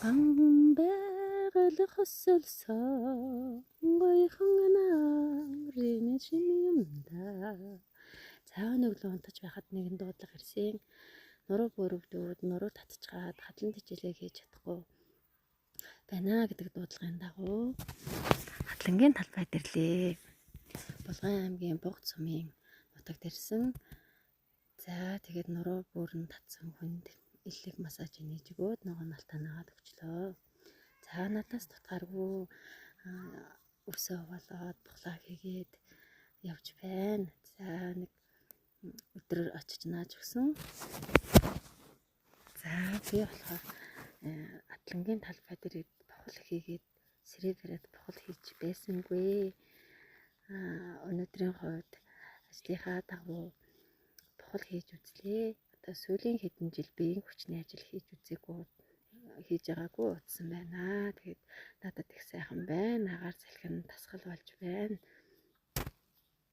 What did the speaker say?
Ган байгаль хосолсон гоёхон намрын шим юм да. За, өглөө унтаж байхад нэгэн дуудлага ирсэн. Нуруу бүрвдүүд нуруу татчихаад хадлан тэжээлээ хийж чадахгүй байна гэдэг дуудлагын дагуу Хатлангийн талбайд ирлээ. Булган аймгийн Бугд сумын нутагт ирсэн. За, тэгээд нуруу бүрэн татсан хүнд элэг массаж нээж өгөөд ногоон малтаа өгчлөө. За, надаас тутгааргүй үсээ овоолоод бухлаа хийгээд явж байна. За, нэг өдрөөр очиж нааж өгсөн. За, би болохоор Атлангийн талбай дээр бохол хийгээд сэрээ бариад бохол хийж байсангүй. Өнөөдрийн хувьд ажлынхаа дагуу бохол хийж үзлээ. Одоо сүүлийн хэдэн жил биеийн хүчний ажил хийж үзээгүй, хийж байгаагүй удсан байна. Тэгээд надад их сайхан байна. Агаар салхин тасгал болж байна.